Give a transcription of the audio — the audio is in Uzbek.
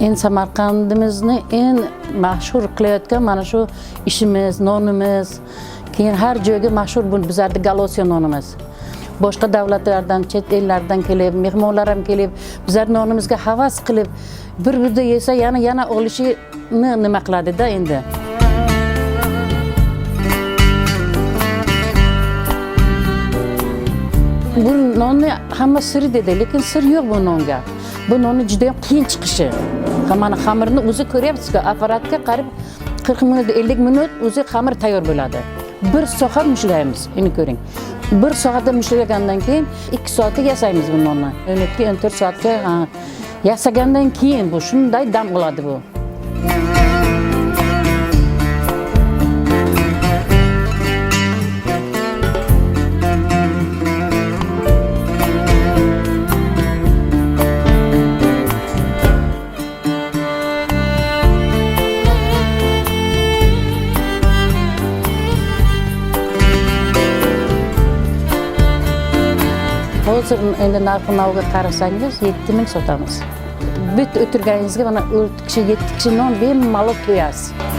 Eng Samarqandimizni eng mashhur qilayotgan mana shu ishimiz, nonimiz. Keyin har joyga mashhur bu bizlarni galosiya nonimiz. Boshqa davlatlardan, chet ellardan kelib, mehmonlar ham kelib, bizlar nonimizga havas qilib, bir burda yesa yana yana olishini nima qiladi-da endi. Bu nonni hamma siri dedi, lekin sir yo'q bu nonga. Bu nonni juda ham qiyin chiqishi. Ha, mana xamirni o'zi ko'ryapsiz-ku, apparatga qarab 40 minut, 50 minut o'zi xamir tayyor bo'ladi. Bir soat mushlaymiz, endi ko'ring. Bir soatda mushlagandan keyin 2 soatga yasaymiz bu nonni. 12, 14 soatga ha, yasagandan keyin bu shunday dam oladi bu. Hozir endi narxi navga qarasangiz 7000 sotamiz. Bitta o'tirganingizga mana 4 kishi, 7 kishi non bemalol to'yasiz.